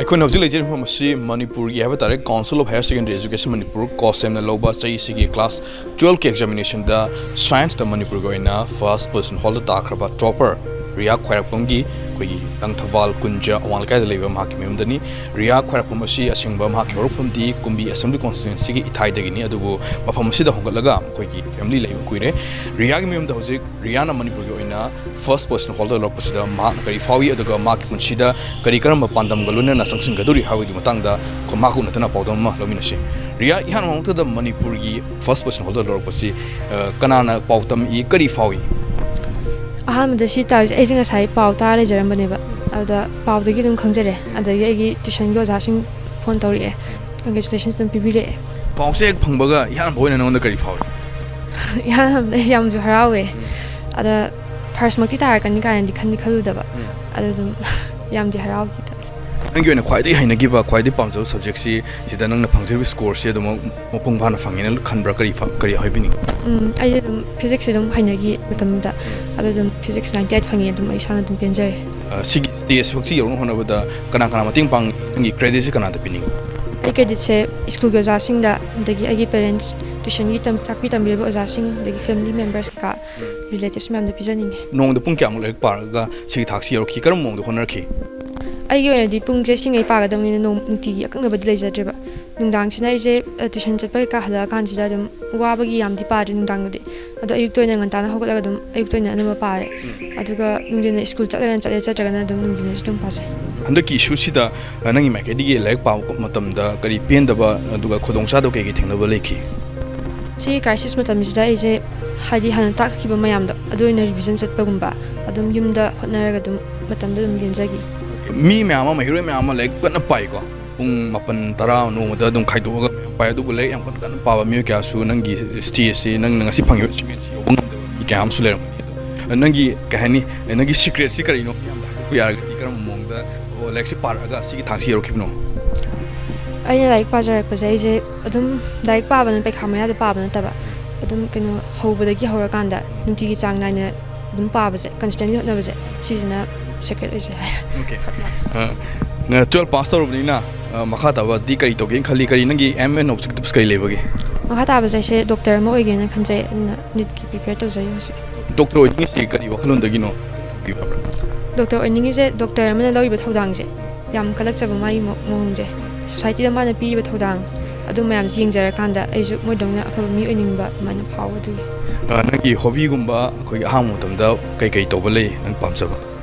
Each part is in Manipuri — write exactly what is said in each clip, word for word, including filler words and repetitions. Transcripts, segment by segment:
ꯑꯩꯈꯣꯏꯅ ꯍꯧꯖꯤꯛ ꯂꯩꯖꯔꯤꯕ ꯃꯐꯝ ꯑꯁꯤ ꯃꯅꯤꯄꯨꯔꯒꯤ ꯍꯥꯏꯕ ꯇꯥꯔꯦ, Council of Higher Secondary Education Manipur, ꯀꯣꯁꯦꯝꯅ ꯂꯧꯕ ꯆꯍꯤ ꯑꯁꯤꯒꯤ class twelve ꯀꯤ examination ꯗ science ꯇ ꯃꯅꯤꯄꯨꯔꯒꯤ ꯑꯣꯏꯅ first position hold ꯇꯥꯈ꯭ꯔꯕ topper ꯔꯤꯌꯥ ꯈ꯭ꯋꯥꯏꯔꯥꯛꯄꯝꯒꯤ ꯑꯩꯈꯣꯏꯒꯤ ꯂꯪꯊꯕꯥꯜ ꯀꯨꯟꯖ ꯑꯋꯥꯡ ꯂꯩꯀꯥꯏꯗ ꯂꯩꯕ ꯃꯍꯥꯛꯀꯤ ꯃꯌꯨꯝꯗꯅꯤ꯫ ꯔꯤꯌꯥ ꯈ꯭ꯋꯥꯏꯔꯥꯛꯄꯝ ꯑꯁꯤ ꯑꯁꯦꯡꯕ ꯃꯍꯥꯛꯀꯤ ꯍꯧꯔꯛꯐꯝꯗꯤ ꯀꯨꯝꯕꯤ Assembly Constituency ꯒꯤ ꯏꯊꯥꯏꯗꯒꯤꯅꯤ, ꯑꯗꯨꯕꯨ ꯃꯐꯝ ꯑꯁꯤꯗ ꯍꯣꯡꯒꯠꯂꯒ ꯃꯈꯣꯏꯒꯤ family ꯂꯩꯕ ꯀꯨꯏꯔꯦ꯫ ꯔꯤꯌꯥꯒꯤ ꯃꯌꯨꯝꯗ ꯍꯧꯖꯤꯛ ꯔꯤꯌꯥꯅ ꯃꯅꯤꯄꯨꯔꯒꯤ ꯑꯣꯏꯅ first position hold ꯇꯧꯔꯛꯄꯁꯤꯗ ꯃꯍꯥꯛꯅ ꯀꯔꯤ ꯐꯥꯎꯏ, ꯑꯗꯨꯒ ꯃꯍꯥꯛꯀꯤ ꯄꯨꯟꯁꯤꯗ ꯀꯔꯤ ꯀꯔꯝꯕ ꯄꯥꯟꯗꯝꯒ ꯂꯣꯏꯅꯅ ꯆꯪꯁꯤꯟꯒꯗꯧꯔꯤ ꯍꯥꯏꯕꯒꯤ ꯃꯇꯥꯡꯗ ꯑꯩꯈꯣꯏ ꯃꯍꯥꯛꯀ ꯎꯅꯗꯨꯅ ꯄꯥꯎꯗꯝ ꯑꯃ ꯂꯧꯃꯤꯟꯅꯁꯤ꯫ ꯔꯤꯌꯥ, ꯏꯍꯥꯟ ꯍꯥꯟꯕꯃꯛꯇꯗ ꯃꯅꯤꯄꯨꯔꯒꯤ first position hold ꯇꯧꯔꯛꯄꯁꯤ, ꯑ, ꯀꯅꯥꯅ ꯄꯥꯎ ꯇꯝꯃꯛꯏ, ꯀꯔꯤ ꯐꯥꯎꯏ? ꯑꯍꯥꯟꯕꯗ ꯁꯤ ꯇꯥꯔꯤꯁꯦ ꯑꯩꯁꯦ ꯉꯁꯥꯏ ꯄꯥꯎ ꯇꯥꯔ ꯂꯩꯖꯔꯝꯕꯅꯦꯕ꯫ ꯑꯗꯨꯗ ꯄꯥꯎꯗꯒꯤ ꯑꯗꯨꯝ ꯈꯪꯖꯔꯦ꯫ ꯑꯗꯒꯤ ꯑꯩꯒꯤ tuition ꯒꯤ ꯑꯣꯖꯥꯁꯤꯡ phone ꯇꯧꯔꯛꯑꯦ, congratulations ꯑꯗꯨꯝ ꯄꯤꯕꯤꯔꯛꯑꯦ꯫ ꯄꯥꯎꯁꯦ ꯍꯦꯛ ꯐꯪꯕꯒ ꯏꯍꯥꯟ ꯍꯥꯟꯕ ꯑꯣꯏꯅ ꯅꯉꯣꯟꯗ ꯀꯔꯤ ꯐꯥꯎꯏ? ꯏꯍꯥꯟ ꯍꯥꯟꯕꯗ ꯑꯩꯁꯦ ꯌꯥꯝꯁꯨ ꯍꯔꯥꯎꯋꯦ꯫ ꯑꯗ first ꯃꯛꯇꯤ ꯇꯥꯔꯛꯀꯅꯤ ꯀꯥꯏꯅꯗꯤ ꯈꯟꯗꯤ ꯈꯜꯂꯨꯗꯕ꯫ ꯑꯗ ꯑꯗꯨꯝ ꯌꯥꯝꯗꯤ ꯍꯔꯥꯎꯈꯤꯗ꯫ ꯅꯪꯒꯤ ꯑꯣꯏꯅ ꯈ꯭ꯋꯥꯏꯗꯒꯤ ꯍꯩꯅꯈꯤꯕ, ꯈ꯭ꯋꯥꯏꯗꯒꯤ ꯄꯥꯝꯖꯕ subject ꯁꯤ, ꯁꯤꯗ ꯅꯪꯅ ꯐꯪꯖꯔꯤꯕ score ꯁꯤ ꯑꯗꯨꯃꯛ ꯃꯄꯨꯡ ꯐꯥꯅ ꯐꯪꯉꯦꯅ ꯈꯟꯕ꯭ꯔꯥ? ꯀꯔꯤ ꯐ-, ꯀꯔꯤ ꯍꯥꯏꯕꯤꯅꯤꯡꯉꯤ? ꯎꯝ, ꯑꯩꯗꯤ ꯑꯗꯨꯝ physics ꯁꯤ ꯑꯗꯨꯝ ꯍꯩꯅꯈꯤ ꯃꯇꯝꯗꯨꯗ꯫ ꯑꯗꯣ ꯑꯗꯨꯝ physics ninety eight ꯐꯪꯉꯤ, ꯑꯗꯨꯝ ꯑꯩ ꯏꯁꯥꯅ ꯑꯗꯨꯝ ꯄꯦꯟꯖꯔꯦ꯫ ꯑ, ꯁꯤꯒꯤ stage ꯐꯥꯎꯁꯤ ꯌꯧꯅꯕ ꯍꯣꯠꯅꯕꯗ ꯀꯅꯥ ꯀꯅꯥ ꯃꯇꯦꯡ ꯄꯥꯡꯉꯤ? ꯅꯪꯒꯤ credit ꯁꯤ ꯀꯅꯥꯗ ꯄꯤꯅꯤꯡꯉꯤ? ꯑꯩ credit ꯁꯦ school ꯒꯤ ꯑꯣꯖꯥꯁꯤꯡꯗ, ꯑꯗꯒꯤ ꯑꯩꯒꯤ parents, tuition ꯒꯤ ꯇꯝ-, ꯇꯥꯛꯄꯤ ꯇꯝꯕꯤꯔꯤꯕ ꯑꯣꯖꯥꯁꯤꯡ, ꯑꯗꯒꯤ family members ꯀꯩꯀꯥ, relatives ꯃꯌꯥꯝꯗ ꯄꯤꯖꯅꯤꯡꯉꯤ꯫ ꯅꯣꯡꯃꯗ ꯄꯨꯡ ꯀꯌꯥꯃꯨꯛ ꯂꯥꯏꯔꯤꯛ ꯄꯥꯔꯒ ꯁꯤꯒꯤ ꯊꯥꯛꯁꯤ ꯌꯧꯔꯛꯈꯤ? ꯀꯔꯝꯕ ꯃꯑꯣꯡꯗ ꯍꯣꯠꯅꯔꯛꯈꯤ? ꯑꯩꯒꯤ ꯑꯣꯏꯅꯗꯤ ꯄꯨꯡꯁꯦ ꯁꯤꯉꯩ ꯄꯥꯒꯗꯕꯅꯤꯅ ꯅꯣꯡ-, ꯅꯨꯡꯇꯤꯒꯤ ꯑꯀꯛꯅꯕꯗꯤ ꯂꯩꯖꯗ꯭ꯔꯦꯕ꯫ ꯅꯨꯡꯗꯥꯡꯁꯤꯅ ꯑꯩꯁꯦ, ꯑ, tuition ꯆꯠꯄ ꯀꯩꯀꯥ ꯍꯜꯂꯛꯑꯀꯥꯟꯁꯤꯗ ꯑꯗꯨꯝ ꯋꯥꯕꯒꯤ ꯌꯥꯝꯗꯤ ꯄꯥꯗ꯭ꯔꯦ ꯅꯨꯡꯗꯥꯡꯗꯗꯤ꯫ ꯑꯗꯣ ꯑꯌꯨꯛꯇ ꯑꯣꯏꯅ ꯉꯟꯇꯥꯅ ꯍꯧꯒꯠꯂꯒ ꯑꯗꯨꯝ ꯑꯌꯨꯛꯇ ꯑꯣꯏꯅ ꯑꯅꯝꯕ ꯄꯥꯔꯦ꯫ ꯑꯗꯨꯒ ꯅꯨꯡꯊꯤꯟꯅ school ꯆꯠꯂꯒꯅ ꯆꯠꯂꯦ, ꯆꯠꯇ꯭ꯔꯒꯅ ꯑꯗꯨꯝ ꯅꯨꯡꯊꯤꯟꯗꯁꯨ ꯑꯗꯨꯝ ꯄꯥꯖꯩ꯫ ꯍꯟꯗꯛꯀꯤ issue ꯁꯤꯗ, ꯑ, ꯅꯪꯒꯤ ꯃꯥꯏꯀꯩꯗꯒꯤ ꯂꯥꯏꯔꯤꯛ ꯄꯥꯕ ꯃꯇꯝꯗ ꯀꯔꯤ ꯄꯦꯟꯗꯕ ꯑꯗꯨꯒ ꯈꯨꯗꯣꯡꯆꯥꯗꯕ ꯀꯩ ꯀꯩ ꯊꯦꯡꯅꯕ ꯂꯩꯈꯤ? ꯁꯤ crisis ꯃꯇꯝꯁꯤꯗ ꯑꯩꯁꯦ, ꯍꯥꯏꯗꯤ, ꯍꯥꯟꯅ ꯇꯥꯛꯈꯤꯕ ꯃꯌꯥꯝꯗꯣ ꯑꯗꯨ ꯑꯣꯏꯅ revision ꯆꯠꯄꯒꯨꯝꯕ, ꯑꯗꯨꯝ ꯌꯨꯝꯗ ꯍꯣꯠꯅꯔꯒ ꯑꯗꯨꯝ ꯃꯇꯝꯗꯣ ꯑꯗꯨꯝ ꯂꯦꯟꯖꯈꯤ꯫ ꯃꯤ ꯃꯌꯥꯝ ꯑꯃ, ꯃꯍꯩꯔꯣꯏ ꯃꯌꯥꯝ ꯑꯃ ꯂꯥꯏꯔꯤꯛ ꯀꯟꯅ ꯄꯥꯏꯀꯣ, ꯄꯨꯡ ꯃꯥꯄꯟ ꯇꯔꯥ ꯅꯣꯡꯃꯗ ꯑꯗꯨꯝ ꯈꯥꯏꯗꯣꯛꯑꯒ ꯃꯌꯥꯝ ꯄꯥꯏ, ꯑꯗꯨꯕꯨ ꯂꯥꯏꯔꯤꯛ ꯌꯥꯝ ꯀꯟꯅ ꯀꯟꯅ ꯄꯥꯕ ꯃꯤꯑꯣꯏ ꯀꯌꯥꯁꯨ ꯅꯪꯒꯤ stage ꯁꯤ, ꯅꯪꯅ ꯉꯁꯤ ꯐꯪꯉꯤꯕ achievement ꯁꯤ ꯌꯧꯕ ꯉꯝꯗꯕ ꯃꯤ ꯀꯌꯥ ꯑꯃꯁꯨ ꯂꯩꯔꯝꯒꯅꯤ꯫ ꯑꯗꯣ ꯅꯪꯒꯤ, ꯀꯩ ꯍꯥꯏꯅꯤ, ꯅꯪꯒꯤ secret ꯁꯤ ꯀꯔꯤꯅꯣ? ꯃꯌꯥꯝꯗ ꯍꯥꯏꯗꯣꯛꯄ ꯌꯥꯔꯒꯗꯤ, ꯀꯔꯝꯕ ꯃꯑꯣꯡꯗ, ꯑꯣ, ꯂꯥꯏꯔꯤꯛꯁꯤ ꯄꯥꯔꯛꯑꯒ ꯁꯤꯒꯤ ꯊꯥꯛꯁꯤ ꯌꯧꯔꯛꯈꯤꯕꯅꯣ? ꯑꯩꯅ ꯂꯥꯏꯔꯤꯛ ꯄꯥꯖꯔꯛꯄꯁꯦ, ꯑꯩꯁꯦ ꯑꯗꯨꯝ ꯂꯥꯏꯔꯤꯛ ꯄꯥꯕꯅ, ꯄꯩꯈꯥ ꯃꯌꯥꯗ ꯄꯥꯕ ꯅꯠꯇꯕ, ꯑꯗꯨꯝ ꯀꯩꯅꯣ, ꯍꯧꯕꯗꯒꯤ ꯍꯧꯔꯀꯥꯟꯗ ꯅꯨꯡꯇꯤꯒꯤ ꯆꯥꯡ ꯅꯥꯏꯅ ꯑꯗꯨꯝ ꯄꯥꯕꯁꯦ, constantly ꯍꯣꯠꯅꯕꯁꯦ, ꯁꯤꯁꯤꯅ secret ꯑꯣꯏꯖꯩ ꯍꯥꯏ꯫ Okay. ꯑ, ꯅꯪ ꯇꯨꯌꯦꯜꯞ ꯄꯥꯁ ꯇꯧꯔꯕꯅꯤꯅ, ꯑ, ꯃꯈꯥ ꯇꯥꯕꯗꯤ ꯀꯔꯤ ꯇꯧꯒꯦꯅ ꯈꯜꯂꯤ? ꯀꯔꯤ ꯅꯪꯒꯤ ꯑꯦꯝ ꯑꯦꯟ ꯑꯣꯕꯖꯦꯛꯇꯤꯚꯁ ꯀꯔꯤ ꯂꯩꯕꯒꯦ? ꯃꯈꯥ ꯇꯥꯕꯁꯦ ꯑꯩꯁꯦ ꯗꯣꯛꯇꯔ ꯑꯃ ꯑꯣꯏꯒꯦꯅ ꯈꯟꯖꯩ꯫ ꯑꯗꯨꯅ ꯅꯤꯠꯀꯤ ꯄ꯭ꯔꯤꯄꯦꯌꯔ ꯇꯧꯖꯔꯤ ꯍꯧꯖꯤꯛ꯫ ꯗꯣꯛꯇꯔ ꯑꯣꯏꯅꯤꯡꯉꯤꯁꯤ ꯀꯔꯤ ꯋꯥꯈꯜꯂꯣꯟꯗꯒꯤꯅꯣ? ꯗꯣꯛꯇꯔ ꯑꯣꯏꯅꯤꯡꯉꯤꯁꯦ ꯗꯣꯛꯇꯔ ꯑꯃꯅ ꯂꯧꯔꯤꯕ ꯊꯧꯗꯥꯡꯁꯦ ꯌꯥꯝ ꯀꯜꯂꯛꯆꯕ, ꯃꯥꯒꯤ ꯃꯑꯣꯡꯁꯦ, ꯁꯣꯁꯥꯏꯇꯤꯗ ꯃꯥꯅ ꯄꯤꯔꯤꯕ ꯊꯧꯗꯥꯡ ꯑꯗꯨ ꯃꯌꯥꯝꯁꯦ ꯌꯦꯡꯖꯔꯀꯥꯟꯗ ꯑꯩꯁꯨ ꯃꯣꯏꯗꯧꯅ ꯑꯐꯕ ꯃꯤ ꯑꯣꯏꯅꯤꯡꯕ ꯑꯗꯨꯃꯥꯏꯅ ꯐꯥꯎꯕ ꯑꯗꯨꯒꯤ꯫ ꯑ, ꯅꯪꯒꯤ ꯍꯣꯕꯤꯒꯨꯝꯕ ꯑꯩꯈꯣꯏꯒꯤ ꯑꯍꯥꯡꯕ ꯃꯇꯝꯗ ꯀꯩꯀꯩ ꯇꯧꯕ ꯂꯩ ꯅꯪ ꯄꯥꯝꯖꯕ?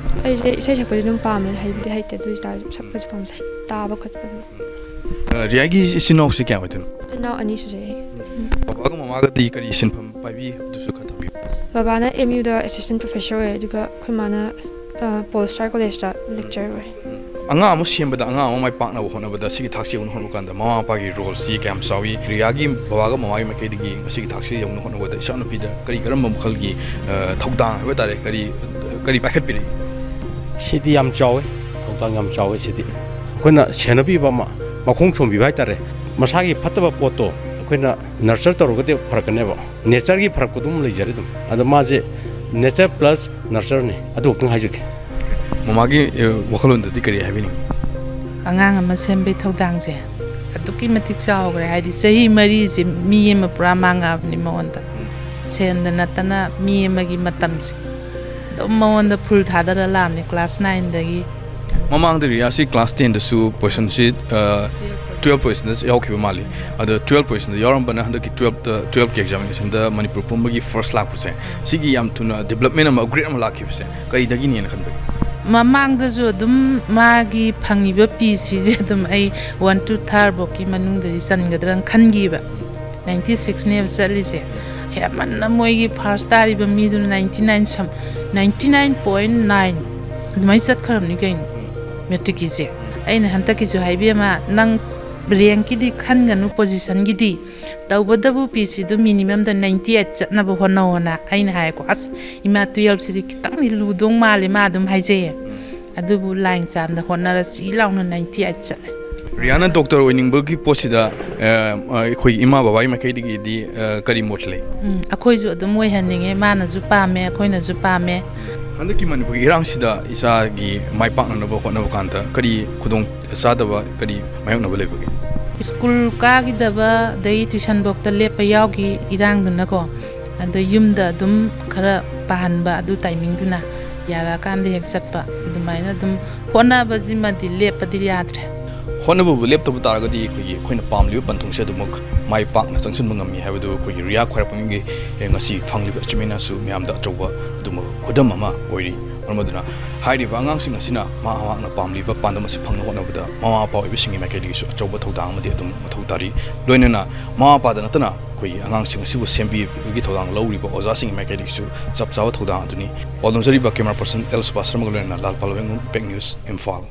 ꯑꯩꯁꯦ ꯏꯁꯩ ꯁꯛꯄꯁꯨ ꯑꯗꯨꯝ ꯄꯥꯝꯃꯦ꯫ ꯍꯩꯕꯨꯗꯤ ꯍꯩꯇꯦ, ꯑꯗꯨ ꯑꯣꯏꯇꯥꯔꯁꯨ ꯁꯛꯄꯁꯨ ꯄꯥꯝꯖꯩ, ꯇꯥꯕ ꯈꯣꯠꯄ ꯑꯗꯨꯝ꯫ ꯑ, ꯔꯤꯌꯥꯒꯤ ꯏꯆꯤꯟ ꯏꯅꯥꯎꯁꯤ ꯀꯌꯥ ꯑꯣꯏꯗꯣꯏꯅꯣ? ꯏꯆꯤꯟ ꯏꯅꯥꯎ ꯑꯅꯤ ꯁꯨꯖꯩ ꯑꯩ꯫ ꯕꯕꯥꯒ ꯃꯃꯥꯒꯗꯤ ꯀꯔꯤ ꯁꯤꯟꯐꯝ ꯄꯥꯏꯕꯤ? ꯑꯗꯨꯁꯨ ꯈꯔ ꯊꯝꯕꯤꯌꯨ꯫ ꯕꯕꯥꯅ ꯑꯦꯝ ꯌꯨꯗ ꯑꯦꯁꯤꯁꯇꯦꯟ ꯄ꯭ꯔꯣꯐꯦꯁꯔ ꯑꯣꯏ, ꯑꯗꯨꯒ ꯑꯩꯈꯣꯏ ꯃꯥꯅ ꯄꯣꯜ ꯁ꯭ꯇꯥꯔ ꯀꯣꯂꯦꯖꯇ ꯂꯦꯛꯆꯔ ꯑꯣꯏ꯫ ꯑꯉꯥꯡ ꯑꯃ ꯁꯦꯝꯕꯗ, ꯑꯉꯥꯡ ꯑꯃ ꯃꯥꯏ ꯄꯥꯛꯅꯕ ꯍꯣꯠꯅꯕꯗ ꯁꯤꯒꯤ ꯊꯥꯛꯁꯤ ꯌꯧꯅ ꯍꯣꯠꯅꯕ ꯀꯥꯟꯗ ꯃꯃꯥ ꯃꯄꯥꯒꯤ ꯔꯣꯜꯁꯤ ꯀꯌꯥꯝ ꯆꯥꯎꯏ? ꯔꯤꯌꯥꯒꯤ ꯕꯕꯥꯒ ꯃꯃꯥꯒꯤ ꯃꯥꯏꯀꯩꯗꯒꯤ ꯉꯁꯤꯒꯤ ꯊꯥꯛꯁꯤ ꯌꯧꯅ ꯍꯣꯠꯅꯕꯗ ꯏꯆꯥꯅꯨꯄꯤꯗ ꯀꯔꯤ ꯀꯔꯝꯕ ꯃꯈꯜꯒꯤ, ꯑ, ꯊꯧꯗꯥꯡ ꯍꯥꯏꯕ ꯇꯥꯔꯦ, ꯀꯔꯤ, ꯀꯔꯤ ꯄꯥꯏꯈꯠꯄꯤꯔꯤ? ꯁꯤꯗꯤ ꯌꯥꯝ ꯆꯥꯎꯋꯦ, ꯊꯧꯗꯥꯡ ꯌꯥꯝ ꯆꯥꯎꯋꯦ꯫ ꯁꯤꯗꯤ ꯑꯩꯈꯣꯏꯅ ꯁꯦꯟꯅꯕꯤꯕ ꯑꯃ, ꯃꯈꯣꯡ ꯁꯣꯝꯕꯤꯕ ꯍꯥꯏꯇꯥꯔꯦ꯫ ꯃꯁꯥꯒꯤ ꯐꯠꯇꯕ ꯄꯣꯠꯇꯣ ꯑꯩꯈꯣꯏꯅ ꯅꯔꯆꯔ ꯇꯧꯔꯒꯗꯤ ꯐꯔꯛꯀꯅꯦꯕ꯫ ꯅꯦꯆꯔꯒꯤ ꯐꯔꯛꯄ ꯑꯗꯨꯝ ꯂꯩꯖꯔꯤ ꯑꯗꯨꯝ꯫ ꯑꯗꯣ ꯃꯥꯁꯦ ꯅꯦꯆꯔ ꯄ꯭ꯂꯁ ꯅꯔꯆꯔꯅꯤ, ꯑꯗꯨ ꯈꯛꯇꯪ ꯍꯥꯏꯖꯒꯦ꯫ ꯃꯃꯥꯒꯤ, ꯑ, ꯋꯥꯈꯜꯂꯣꯟꯗꯗꯤ ꯀꯔꯤ ꯍꯥꯏꯕꯤꯅꯤꯡꯉꯤ? ꯑꯉꯥꯡ ꯑꯃ ꯁꯦꯝꯕꯩ ꯊꯧꯗꯥꯡꯁꯦ ꯑꯗꯨꯛꯀꯤ ꯃꯇꯤꯛ ꯆꯥꯎꯈ꯭ꯔꯦ꯫ ꯍꯥꯏꯗꯤ ꯆꯍꯤ ꯃꯔꯤꯁꯦ ꯃꯤ ꯑꯃ ꯄꯨꯔꯥ ꯃꯥꯡꯉꯛꯑꯕꯅꯤ ꯃꯉꯣꯟꯗ꯫ ꯁꯦꯟꯗ ꯅꯠꯇꯅ ꯃꯤ ꯑꯃꯒꯤ ꯃꯇꯝꯁꯦ ꯑꯗꯨꯝ ꯃꯉꯣꯟꯗ ꯐꯨꯜ ꯊꯥꯗꯔ ꯂꯥꯛꯑꯕꯅꯤ ꯀ꯭ꯂꯥꯁ ꯅꯥꯏꯟꯗꯒꯤ꯫ ꯃꯃꯥꯡꯗ ꯔꯤꯌꯥꯁꯤ ꯀ꯭ꯂꯥꯁ ꯇꯦꯟꯗꯁꯨ ꯄꯣꯖꯤꯁꯟꯁꯤ, ꯑ, ꯇꯨꯌꯦꯜꯞ ꯄꯣꯖꯤꯁꯟꯗꯁꯨ ꯌꯥꯎꯈꯤꯕ ꯃꯥꯜꯂꯤ꯫ ꯑꯗꯣ ꯇꯨꯌꯦꯜꯞ ꯄꯣꯖꯤꯁꯟꯗ ꯌꯥꯎꯔꯝꯕꯅ ꯍꯟꯗꯛꯀꯤ ꯇꯨꯌꯦꯜꯞꯇ, ꯇꯨꯌꯦꯜꯞꯀꯤ ꯑꯦꯛꯖꯥꯃꯤꯅꯦꯁꯟꯗ ꯃꯅꯤꯄꯨꯔ ꯄꯨꯝꯕꯒꯤ ꯐꯥꯔꯁ ꯂꯥꯛꯄꯁꯦ, ꯁꯤꯒꯤ ꯌꯥꯝ ꯊꯨꯅ ꯗꯤꯕꯂꯞꯃꯦꯟ ꯑꯃ, ꯑꯞꯒ꯭ꯔꯦꯗ ꯑꯃ ꯂꯥꯛꯈꯤꯕꯁꯦ ꯀꯔꯤꯗꯒꯤꯅꯦꯅ ꯈꯟꯕꯒꯦ? ꯃꯃꯥꯡꯗꯁꯨ ꯑꯗꯨꯝ ꯃꯥꯒꯤ ꯐꯪꯉꯤꯕ ꯄꯤ ꯁꯤꯁꯦ ꯑꯗꯨꯝ ꯑꯩ ꯋꯥꯟ ꯇꯨ ꯊꯥꯔꯐꯧꯀꯤ ꯃꯅꯨꯡꯗꯗꯤ ꯆꯟꯒꯗ꯭ꯔꯅ ꯈꯟꯈꯤꯕ꯫ ꯅꯥꯏꯟꯇꯤ ꯁꯤꯛꯁꯅꯦꯕ ꯆꯠꯂꯤꯁꯦ꯫ ꯍꯦꯃꯟꯅ ꯃꯣꯏꯒꯤ ꯐꯥꯔꯁ ꯇꯥꯔꯤꯕ ꯃꯤꯗꯨꯅ ꯅꯥꯏꯟꯇꯤ ꯅꯥꯏꯟ ꯁꯝ, ꯅꯥꯏꯟꯇꯤ ꯅꯥꯏꯟ ꯄꯣꯏꯟ ꯅꯥꯏꯟ ꯑꯗꯨꯃꯥꯏꯅ ꯆꯠꯈ꯭ꯔꯕꯅꯤ ꯀꯩꯅꯣ ꯃꯦꯇ꯭ꯔꯤꯛꯀꯤꯁꯦ꯫ ꯑꯩꯅ ꯍꯟꯗꯛꯀꯤꯁꯨ ꯍꯥꯏꯕꯦꯝꯃ, ꯅꯪ ꯔꯦꯡꯀꯤꯗꯤ ꯈꯟꯒꯅꯨ, ꯄꯣꯖꯤꯁꯟꯒꯤꯗꯤ꯫ ꯇꯧꯕꯇꯕꯨ ꯄꯤ ꯁꯤꯗꯨ ꯃꯤꯅꯤꯃꯝꯗ ꯅꯥꯏꯟꯇꯤ ꯑꯩꯠ ꯆꯠꯅꯕ ꯍꯣꯠꯅꯧꯑꯣꯅ ꯑꯩꯅ ꯍꯥꯏꯀꯣ꯫ ꯑꯁ, ꯏꯃꯥ, ꯇꯨꯌꯦꯜꯞꯁꯤꯗꯤ ꯈꯤꯇꯪꯗꯤ ꯂꯨꯗꯧ ꯃꯥꯜꯂꯦ, ꯃꯥ ꯑꯗꯨꯝ ꯍꯥꯏꯖꯩꯌꯦ꯫ ꯑꯗꯨꯕꯨ ꯂꯥꯏꯟ ꯆꯥꯟꯗ ꯍꯣꯠꯅꯔ ꯆꯤ ꯂꯥꯎꯅ ꯅꯥꯏꯟꯇꯤ ꯑꯩꯠ ꯆꯠꯂꯦ꯫ ꯔꯤꯌꯥꯅ ꯗꯣꯛꯇꯔ ꯑꯣꯏꯅꯤꯡꯕꯒꯤ ꯄꯣꯠꯁꯤꯗ, ꯑ, ꯑ, ꯑꯩꯈꯣꯏ ꯏꯃꯥ ꯕꯕꯥꯒꯤ ꯃꯥꯏꯀꯩꯗꯒꯤꯗꯤ, ꯑ, ꯀꯔꯤ ꯃꯣꯠ ꯂꯩ? ꯎꯝ, ꯑꯩꯈꯣꯏꯁꯨ ꯑꯗꯨꯝ ꯑꯣꯏꯍꯟꯅꯤꯡꯉꯦ, ꯃꯥꯅꯁꯨ ꯄꯥꯝꯃꯦ, ꯑꯩꯈꯣꯏꯅꯁꯨ ꯄꯥꯝꯃꯦ꯫ ꯍꯟꯗꯛꯀꯤ ꯃꯅꯤꯄꯨꯔꯒꯤ ꯏꯔꯥꯡꯁꯤꯗ ꯏꯆꯥꯒꯤ ꯃꯥꯏ ꯄꯥꯛꯅꯅꯕ ꯍꯣꯠꯅꯕ ꯀꯥꯟꯗ ꯀꯔꯤ ꯈꯨꯗꯣꯡ ꯆꯥꯗꯕ, ꯀꯔꯤ ꯃꯥꯌꯣꯛꯅꯕ ꯂꯩꯕꯒꯦ? ꯁ꯭ꯀꯨꯜ ꯀꯥꯈꯤꯗꯕ ꯑꯗꯩ ꯇ꯭ꯌꯨꯁꯟꯐꯧꯗ ꯂꯦꯞꯄ ꯌꯥꯎꯈꯤ ꯏꯔꯥꯡꯗꯨꯅꯀꯣ꯫ ꯑꯗꯣ ꯌꯨꯝꯗ ꯑꯗꯨꯝ ꯈꯔ ꯄꯥꯍꯟꯕ, ꯑꯗꯨ ꯇꯥꯏꯃꯤꯡꯗꯨꯅ ꯌꯥꯔꯛꯑꯀꯥꯟꯗ ꯍꯦꯛ ꯆꯠꯄ, ꯑꯗꯨꯃꯥꯏꯅ ꯑꯗꯨꯝ ꯍꯣꯠꯅꯕꯁꯤꯃꯗꯤ ꯂꯦꯞꯄꯗꯤ ꯌꯥꯗ꯭ꯔꯦ꯫ ꯍꯣꯠꯅꯕꯕꯨ ꯂꯦꯞꯇꯕ ꯇꯥꯔꯒꯗꯤ ꯑꯩꯈꯣꯏꯒꯤ, ꯑꯩꯈꯣꯏꯅ ꯄꯥꯝꯂꯤꯕ ꯄꯟꯊꯨꯡꯁꯦ ꯑꯗꯨꯃꯛ ꯃꯥꯏ ꯄꯥꯛꯅ ꯆꯪꯁꯤꯟꯕ ꯉꯝꯃꯤ ꯍꯥꯏꯕꯗꯨ ꯑꯩꯈꯣꯏꯒꯤ ꯔꯤꯌꯥ ꯈ꯭ꯋꯥꯏꯔꯥꯛꯄꯝꯒꯤ, ꯑꯦ, ꯉꯁꯤ ꯐꯪꯂꯤꯕ ꯑꯦꯆꯤꯞꯃꯦꯟꯅꯁꯨ ꯃꯌꯥꯝꯗ ꯑꯆꯧꯕ ꯑꯗꯨꯃꯛ ꯈꯨꯗꯝ ꯑꯃ ꯑꯣꯏꯔꯤ꯫ ꯃꯔꯝ ꯑꯗꯨꯅ ꯍꯥꯏꯔꯤꯕ ꯑꯉꯥꯡꯁꯤꯡ ꯑꯁꯤꯅ ꯃꯍꯥꯛ ꯃꯍꯥꯛꯅ ꯄꯥꯝꯂꯤꯕ ꯄꯥꯟꯗꯝ ꯑꯁꯤ ꯐꯪꯅꯕ ꯍꯣꯠꯅꯕꯗ ꯃꯃꯥ ꯃꯄꯥ ꯑꯣꯏꯕꯁꯤꯡꯒꯤ ꯃꯥꯏꯀꯩꯗꯒꯤꯁꯨ ꯑꯆꯧꯕ ꯊꯧꯗꯥꯡ ꯑꯃꯗꯤ ꯑꯗꯨꯝ ꯃꯊꯧ ꯇꯥꯔꯤ꯫ ꯂꯣꯏꯅꯅ ꯃꯃꯥ ꯃꯄꯥꯗ ꯅꯠꯇꯅ ꯑꯩꯈꯣꯏꯒꯤ ꯑꯉꯥꯡꯁꯤꯡ ꯑꯁꯤꯕꯨ ꯁꯦꯝꯕꯤꯕꯒꯤ ꯊꯧꯗꯥꯡ ꯂꯧꯔꯤꯕ ꯑꯣꯖꯥꯁꯤꯡꯒꯤ ꯃꯥꯏꯀꯩꯗꯒꯤꯁꯨ ꯆꯞ ꯆꯥꯕ ꯊꯧꯗꯥꯡ ꯑꯗꯨꯅꯤ꯫ ꯄꯥꯎꯗꯝꯖꯔꯤꯕ camera person ꯑꯦꯜ ꯁꯨꯕꯥꯁ ꯁꯔꯃꯒ ꯂꯣꯏꯅꯅ ꯂꯥꯜ ꯄꯥꯜꯋꯦꯡꯉꯨ, ꯄꯦꯛ ꯅ꯭ꯌꯨꯁ, ꯏꯝꯐꯥꯜ꯫